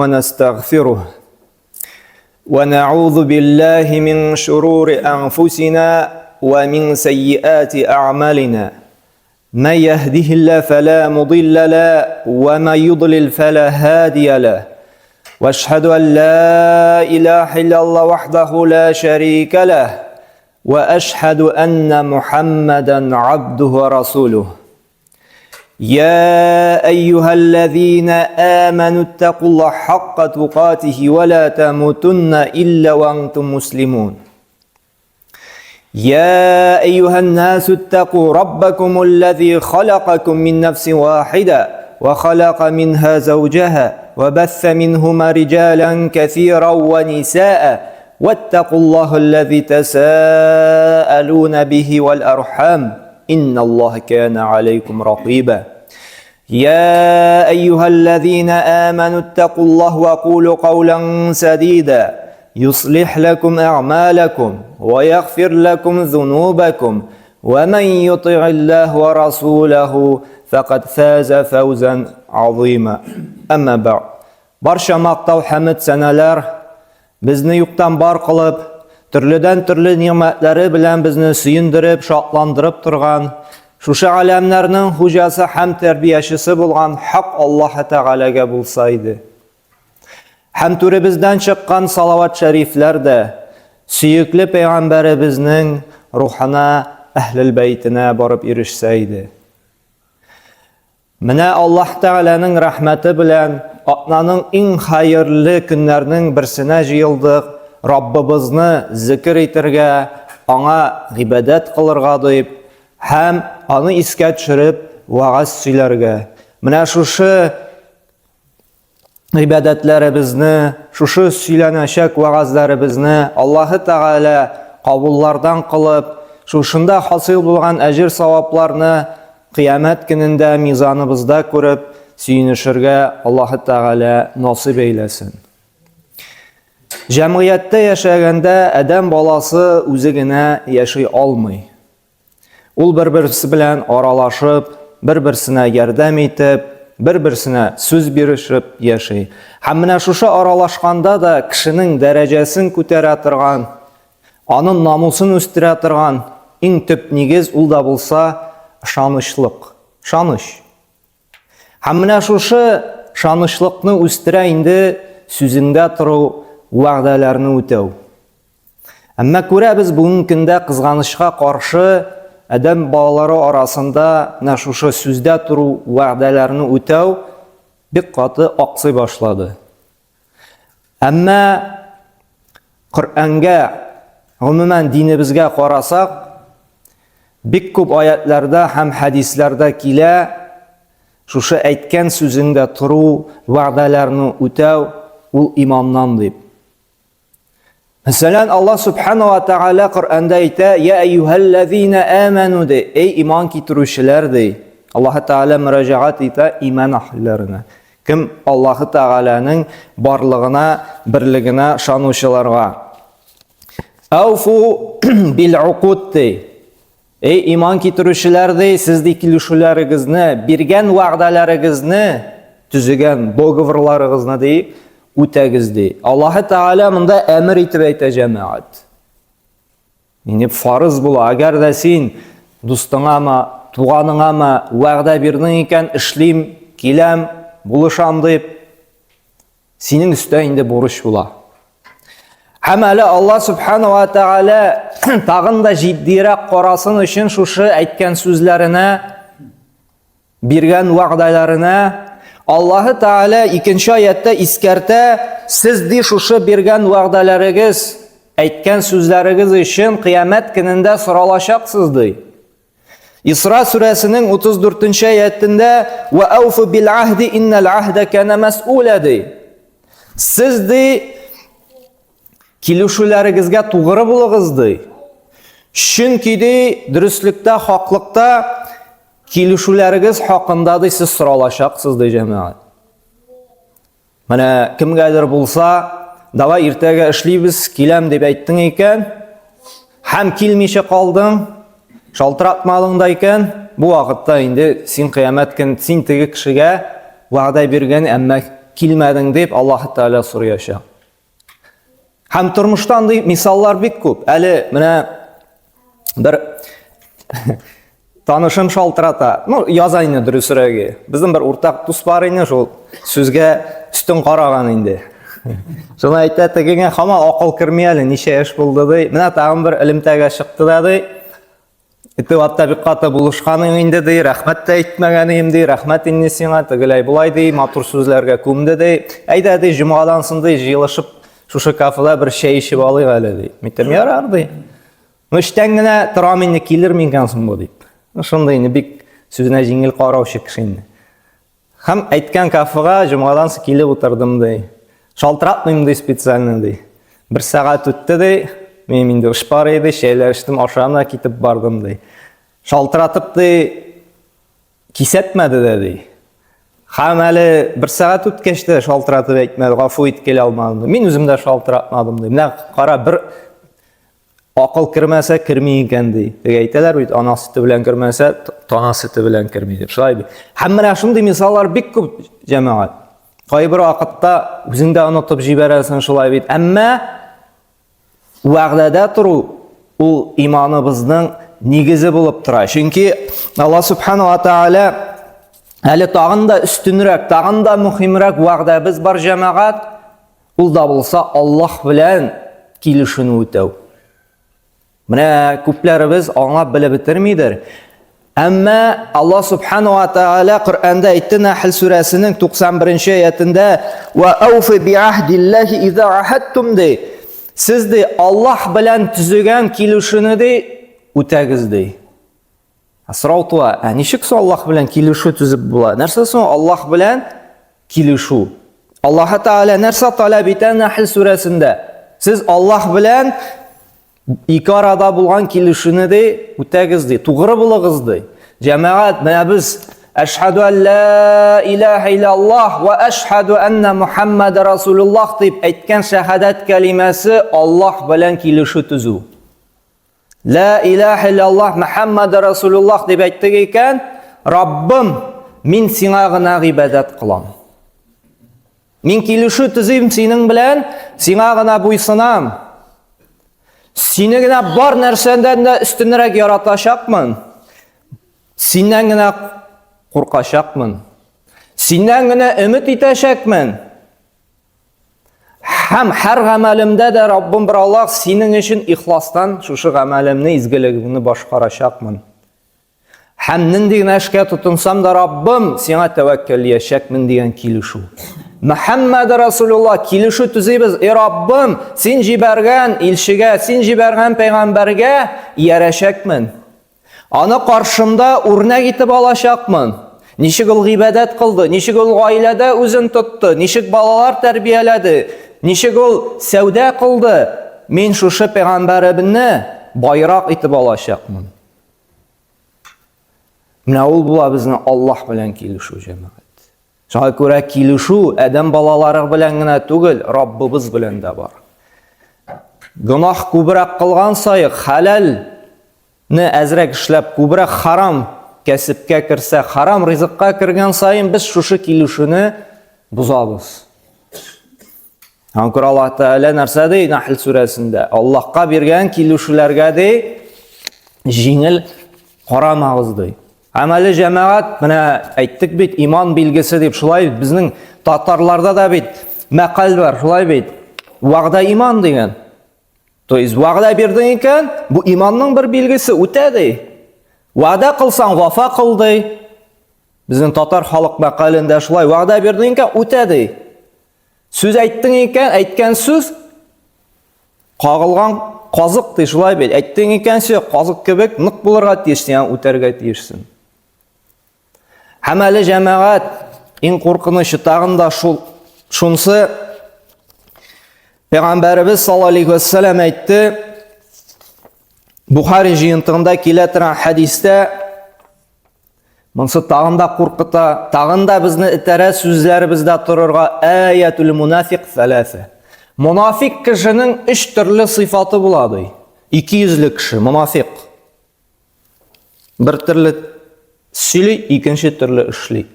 ونستغفره ونعوذ بالله من شرور أنفسنا ومن سيئات أعمالنا من يهده الله فلا مضل له ومن يضلل فلا هادي له واشهد أن لا إله إلا الله وحده لا شريك له وأشهد أن محمدا عبده ورسوله يا أيها الذين آمنوا اتقوا الله حق تقاته ولا تموتن إلا وأنتم مسلمون يا أيها الناس اتقوا ربكم الذي خلقكم من نفس واحدة وخلق منها زوجها وبث منهما رجالا كثيرا ونساء واتقوا الله الذي تساءلون به والأرحام إن الله كان عليكم رقيبا يا أيها الذين آمنوا اتقوا الله وقولوا قولا سديدا يصلح لكم أعمالكم ويغفر لكم ذنوبكم ومن يطع الله ورسوله فقد فاز فوزا عظيما أما بعد Барча мактау хәмед сәнәләр безне юктан бар кылып, төрледән-төрле нигъмәтләре белән безне сөендереп, шатландырып торган, шушы галәмнәрнең хуҗасы һәм тәрбиячесе булган Хак Аллаһы Тәгаләгә булса иде. Һәм түребездән чыккан салават шәрифләр дә сөекле пәйгамбәребезнең рухына, әһлел бәйтенә барып ирешсә иде. Менә Аллаһ Тәгаләнең рәхмәте белән атнаның иң хәерле көннәрнең берсенә җыелдык, Раббыбызны зикер итергә, аңа гыйбадәт кылырга дип һәм аны искә төшереп вәгазь сөйләргә. Менә шушы гыйбадәтләребезне, шушы сөйләнәчәк вәгазьләребезне Аллаһы Тәгалә кабуллардан кылып, шушында хасил булган әҗер савапларны кыямәт көнендә мизаныбызда күреп, сөенешергә Аллаһы Тәгалә насыйп әйләсен. Җәмгыятьтә яшәгәндә адәм баласы үзе генә яши алмый. Ул бер-берсе белән аралашып, бер-берсенә ярдәм итеп, бер-берсенә сүз бирешеп яши. Һәм менә шушы аралашканда да кешенең дәрәҗәсен күтәрә торган, аның намусын үстерә торган иң төп нигез ул да булса ышанычлык. Ышаныч. Һәм менә шушы ышанычлыкны үстерә инде сүзеңдә тору, вәгъдәләрне үтәү. Әмма күрәбез бүгенге көндә кызганычка каршы адәм балалары арасында менә шушы сүздә тору, вәгъдәләрне үтәү бик каты аксый башлады. Әмма Коръәнгә, гомумән динебезгә карасак, бик күп аятларда һәм хәдисләрдә килә шушы әйткән сүзеңдә тору, вәгъдәләрне үтәү ул иманнан дип. Мәсәлән, Аллаһ Субхану ва Тааля Коръәндә әйтә: "Я әйюһәлләзина аману" ди, эй иман китерүчеләр ди. Аллаһ Тааля мөрәҗәгать итә иман әһелләренә. Кем Аллаһ Тааляның барлыгына, берлегенә ышанучыларга. Ауфу бил уқуд ди. Эй иман китерүчеләр ди, сез ди килешүләрегезне, биргән вәгъдәләрегезне, төзегән договорларыгызны ди, үтәгез ди. Аллаһы Тәгалә монда әмер итеп әйтә җәмәгать. Инде фарыз була. Әгәр дә син дустыңамы, туганыңамы вәгъдә бирдең икән, эшлим, киләм, булышам дип, Синең өстә инде бурыч була. Һәм әле Алла Субхану ва Тааля тагын да җитдирәк карасын өчен шушы әйткән сүзләренә, биргән вәгъдәләренә Аллаһы Тааля икенче аятта искәртә, сез ди шушы биргән вәгъдәләрегез, әйткән сүзләрегез өчен кыямәт көнендә соралачаксыз ди. Исра сүрәсенең 34 нче аятендә «Ва ауфу бил ахди иннал ахда кана мәс'ула» ди. Сез ди килешүләрегезгә тугры булыгыз ди. Чөнки ди дөреслектә, хаклыкта килешүләрегез хакында ди сез соралачаксыз ди җәмәгать. Менә кемгәдер булса, давай иртәгә эшлибез, киләм дип әйттең икән, һәм килмичә калдың, шалтыратмадың да икән, бу вакытта инде син кыямәт көн син теге кешегә вәгъдә биргән, әмма килмәдең дип Аллаһ Тәгалә сораячак. Һәм тормышта андый мисаллар бик күп. Әле менә бер танышым шалтырата. Ну, яза инде дөресрәге. Безнең бер уртак дус бар инде, шул сүзгә өстен караган инде. Шуны әйтә, тегеңә һаман акыл керми әле, ничә яшь булды ди. Менә тагын бер элемтәгә чыкты да ди. Ите ватта бик каты булышканың инде ди, рәхмәт тә әйтмәгәнем ди, рәхмәт инде сиңа, тегеләй болай ди, матур сүзләргә күмде ди. Әйдә ди, җомгадан соң ди, җыелышып шушы кафеда бер чәй эчеп алыйк әле ди. Митем ярар ди. Ну, эштән генә торам инде, килер микән соң бу дип. Ну, шундый инде бик сүзенә җиңел караучы кеше инде. Һәм әйткән кафега җомгадан соң килеп утырдым ди. Шалтыратмыйм ди специально ди. Бер сәгать үтте ди. Минем инде эш бар иде, чәйләр эчтем, ашадым да китеп бардым ди. Шалтыратып ди, кисәтмәде дә ди. Һәм әле бер сәгать үткәч тә шалтыратып әйтмәде, гафу ит, килә алмадым. Мин үзем дә шалтыратмадым ди. Менә кара, бер Акыл кермәсә, керми икән ди. Теге әйтәләр бит, ана сөте белән кермәсә, тана сөте белән керми дип. Шулай бит. Һәм менә шундый мисаллар бик күп, җәмәгать. Кайбер вакытта үзең дә онытып җибәрәсең шулай бит. Әмма вәгъдәдә тору ул иманыбызның нигезе булып тора. Чөнки Алла субхану ва тааля әле тагын да өстенрәк, тагын да мөһимрәк вәгъдәбез бар, җәмәгать. Ул да булса Аллаһ белән килешүне үтәү. Менә күпләребез аңлап белеп бетермидер. Әмма Аллаһ субхану ва тааля Коръәндә әйтте Нәхл сүрәсенең 91-нче аятендә: "Ва ауфи биаһдиллаһи иза ахадтум" ди. Сез ди Аллаһ белән төзегән килешүне ди үтәгез ди. Ә сорау туа, ә ничек соң Аллаһ белән килешү төзеп була? Нәрсә соң Аллаһ белән килешү? Аллаһ Тәгалә нәрсә таләп итә Нәхл сүрәсендә? Сез Аллаһ белән ике арада булган килешүне ди, үтәгез ди, тугры булыгыз ди. Җәмәгать, менә без Әшһәду ан ла илаһа иллаллаһ ва әшһәду анна Мухаммад расулуллаһ дип әйткән шәһадәт кәлимәсе Аллаһ белән килешү төзү. Лә илаһ иллаллаһ Мөхәммәд Расулуллаһ дип әйттек икән, Раббым, мин сиңа гына гыйбадәт кылам. Мин килешү төзим синең белән, сиңа гына буйсынам. Сине генә бар нәрсәдән дә өстенрәк яратачакмын. Синнән генә куркачакмын. Синнән генә өмет итәчәкмен. Һәм һәр гамәлемдә дә Раббым бер Аллаһ, синең өчен ихластан шушы гамәлемне, изгелегеңне башкарачакмын. Һәм нинди генә эшкә тотынсам да, Раббым, сиңа тәвәккәллиячәкмен дигән килешү. Мөхәммәд Расулулла килешү төзибез. Эй Раббым, син җибәргән илчегә, син җибәргән пәйгамбәргә иярәчәкмен. Аны каршымда үрнәк итеп алачакмын. Ничек ул гыйбадәт кылды, ничек ул гаиләдә үзен тотты, ничек балалар тәрбияләде, ничек ул сәүдә кылды. Мин шушы пәйгамбәремне байрак итеп алачакмын. Менә ул була безнең Аллаһ белән килешү, җәмәгать. Шуңа күрә килешү адәм балалары белән генә түгел, Раббыбыз белән дә бар. Гөнаһ күбрәк кылган саен хәләл не әзрәк эшләп, күбрәк харам кәсепкә керсә, харам ризыкка кергән саен без шушы килешүне бозабыз. Һәм күрә Аллаһ Тәгалә нәрсә ди Нәхл сүрәсендә? Аллаһка биргән килешүләргә ди җиңел карамагыз ди. Һәм әле җәмәгать, менә әйттек бит, иман билгесе дип, шулай бит, безнең татарларда да бит мәкаль бар, шулай бит. Вәгъдә иман дигән. То есть вәгъдә бирдең икән, бу иманның бер билгесе, үтә ди. Вәгъдә кылсаң, вафа кыл ди. Безнең татар халык мәкалендә шулай, вәгъдә бирдең икән, үтә ди. Сүз әйттең икән, әйткән сүз кагылган казык ди, шулай бит. Әйттең икән, син казык кебек нык булырга тиеш, син үтәргә тиешсең. Һәм әле җәмәгать иң куркынычы тагын да шул шунсы Пәйгамбәребез саллаллаһу алейхи вәссәлам әйтте, Бухари җыентыгында килә торган хәдистә Монсы тагын да куркыта, тагын да безне этәрә сүзләребездә торырга аятул мунафик сәләсә. Мунафик кешенең өч төрле сыйфаты була ди. Ике йөзле кеше, мунафик. Бер төрле сөйли, икенче төрле эшли.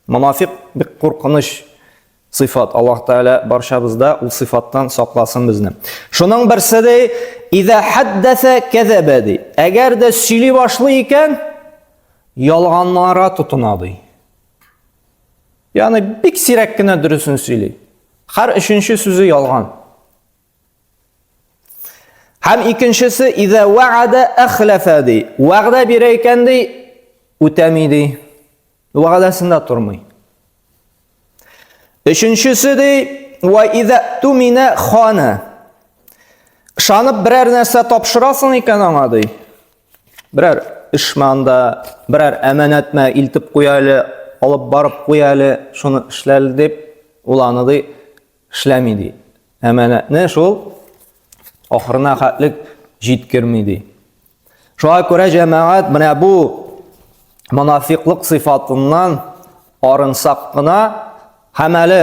Мунафик бик куркыныч. сыйфат. Аллаһ Тәгалә барчабызда ул сыйфаттан сакласын безне. Шуның берсе ди, иза хаддаса кәзәбә ди. Әгәр дә сөйли башлый икән, ялганнарга тотына ди. Ягъни бик сирәк кенә дөресен сөйли. Һәр өченче сүзе ялган. Һәм икенчесе иза вәгада әхләфә ди. Вәгъдә бирә икән ди, үтәми ди. Вәгъдәсендә тормый. Өченчесе ди, ва иза тумина хана. Ышанып берәр нәрсә тапшырасың икән аңа ди. Берәр эшме анда, берәр әманәтме илтеп куя әле, алып барып куя әле, шуны эшләле дип, ул аны ди, эшләми ди. Әманәтне шул ахырына хәтлек җиткерми ди. Шуңа күрә җәмәгать менә бу монафиклык сыйфатыннан арынсак кына һәм әле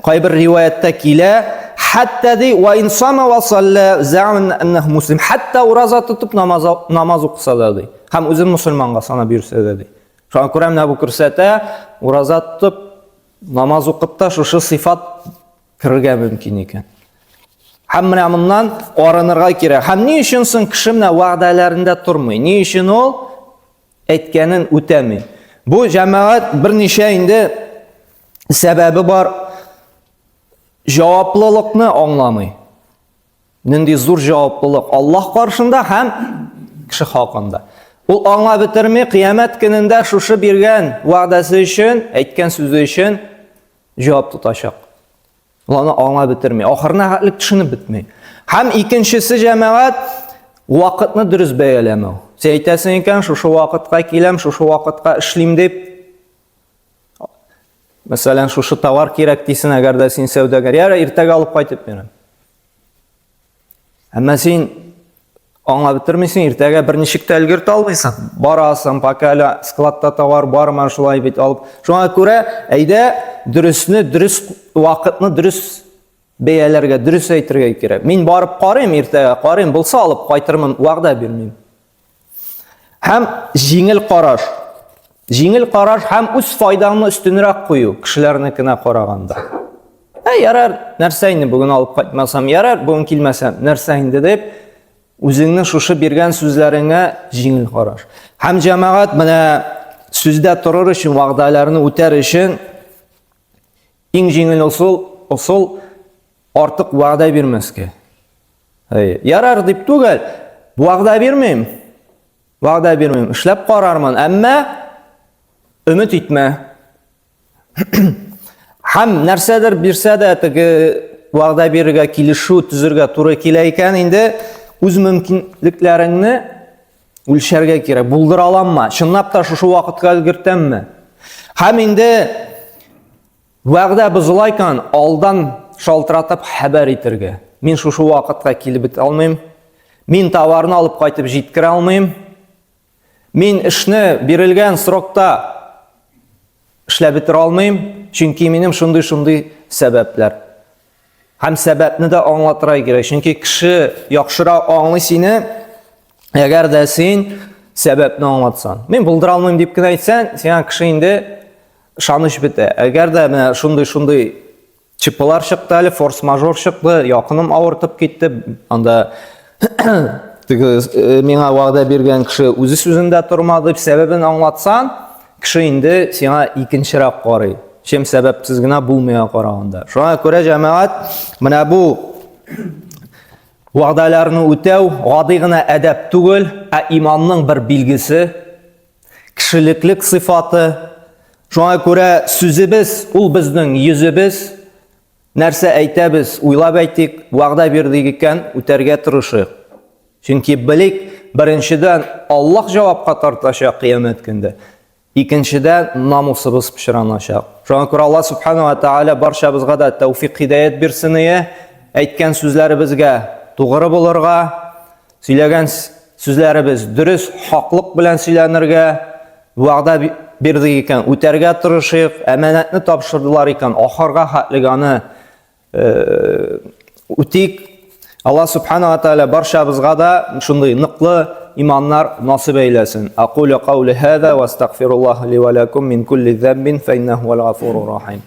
кайбер риваяттә килә, хәтта ди ва инсама ва салла за'ан аннаху муслим, хәтта ураза тотып намаз намаз укыса да ди, һәм үзен мусульманга санап йөрсә дә ди. Шуңа күрә менә бу күрсәтә, ураза тотып намаз укып та шушы сыйфат керергә мөмкин икән. Һәм менә моннан арынырга кирәк. Һәм ни өчен соң кеше менә вәгъдәләрендә тормый? Ни өчен ул әйткәнен үтәми? Бу җәмәгать берничә инде сәбәбе бар. Җаваплылыкны аңламый. Нинди зур җаваплылык Аллаһ каршында һәм кеше хакында. Ул аңлап бетерми, кыямәт көнендә шушы биргән вәгъдәсе өчен, әйткән сүзе өчен җавап тотачак. Ул аны аңлап бетерми, ахырына хәтлек төшенеп бетми. Һәм икенчесе җәмәгать вакытны дөрес бәяләмәү. Син әйтәсең икән, шушы вакытка киләм, шушы вакытка эшлим дип, мәсәлән, шушы товар кирәк дисең, әгәр дә син сәүдәгәр, ярар, иртәгә алып кайтып бирәм. Әмма син аңлап бетермисең, иртәгә берничек тә өлгертә алмыйсың. Барасың, пока әле складта товар бармы, шулай бит алып. Шуңа күрә әйдә дөресне, дөрес вакытны дөрес бәяләргә, дөрес әйтергә кирәк. Мин барып карыйм иртәгә, карыйм, булса алып кайтырмын, вәгъдә бирмим. Һәм җиңел караш. Җиңел караш һәм үз файдаңны өстенрәк кую кешеләрнекенә караганда. Ә ярар, нәрсә инде бүген алып кайтмасам, ярар, бүген килмәсәм, нәрсә инде дип, үзеңнең шушы биргән сүзләреңә җиңел караш. Һәм җәмәгать менә сүздә торыр өчен, вәгъдәләрне үтәр өчен иң җиңел ысул, ысул артык вәгъдә бирмәскә. Әй, ярар дип түгел, вәгъдә бирмим. Вәгъдә бирмим, эшләп карармын, әмма өмет итмә. Һәм нәрсәдер бирсә дә теге вәгъдә бирергә, килешү төзергә туры килә икән, инде үз мөмкинлекләреңне үлчәргә кирәк. Булдыра аламмы? Чынлап та шушы вакытка өлгертәмме? Һәм инде Вәгъдә бозыла икән, алдан шалтыратып хәбәр итергә. Мин шушы вакытка килеп бетә алмыйм. Мин товарны алып кайтып җиткерә алмыйм. Мин эшне бирелгән срокта эшләп бетерә алмыйм, чөнки минем шундый-шундый сәбәпләр. Һәм сәбәпне дә аңлатырга кирәк, чөнки кеше яхшырак аңлый сине, әгәр дә син сәбәпне аңлатсаң. Мин булдыра алмыйм дип кенә әйтсәң, сиңа кеше инде ышаныч бетә. Әгәр дә менә шундый-шундый ЧПлар чыкты әле, форс-мажор чыкты, якыным авыртып китте, анда теге э, миңа вәгъдә биргән кеше үзе сүзендә тормады дип сәбәбен аңлатсаң, кеше инде сиңа икенчерәк карый, чем сәбәпсез генә булмыйга караганда. Шуңа күрә җәмәгать менә бу вәгъдәләрне үтәү гади генә әдәп түгел, ә иманның бер билгесе. Кешелеклек сыйфаты. Шуңа күрә сүзебез ул безнең йөзебез. Нәрсә әйтәбез, уйлап әйтик, вәгъдә бирдек икән, үтәргә тырышыйк. Чөнки белик, беренчедән, Аллаһ җавапка тартачак кыямәт көндә. Икенчедән, намусыбыз пычраначак. Шуңа күрә Аллаһ Субхану ва Тааля барчабызга да тәүфик һидәят бирсен ие, әйткән сүзләребезгә тугры булырга, Сөйләгән сүзләребез дөрес, хаклык белән сөйләнергә, вәгъдә бирдек икән, үтәргә тырышыйк, әманәтне тапшырдылар икән, ахырга хәтлек аны э, үтик. Алла субхана ва тааля барчабызга да шундый ныклы иманнар насыйп әйләсен. Акулю каули хаза ва астагфируллаһ ли ва лакум мин кулли замбин фа иннаху вал гафурur рахим.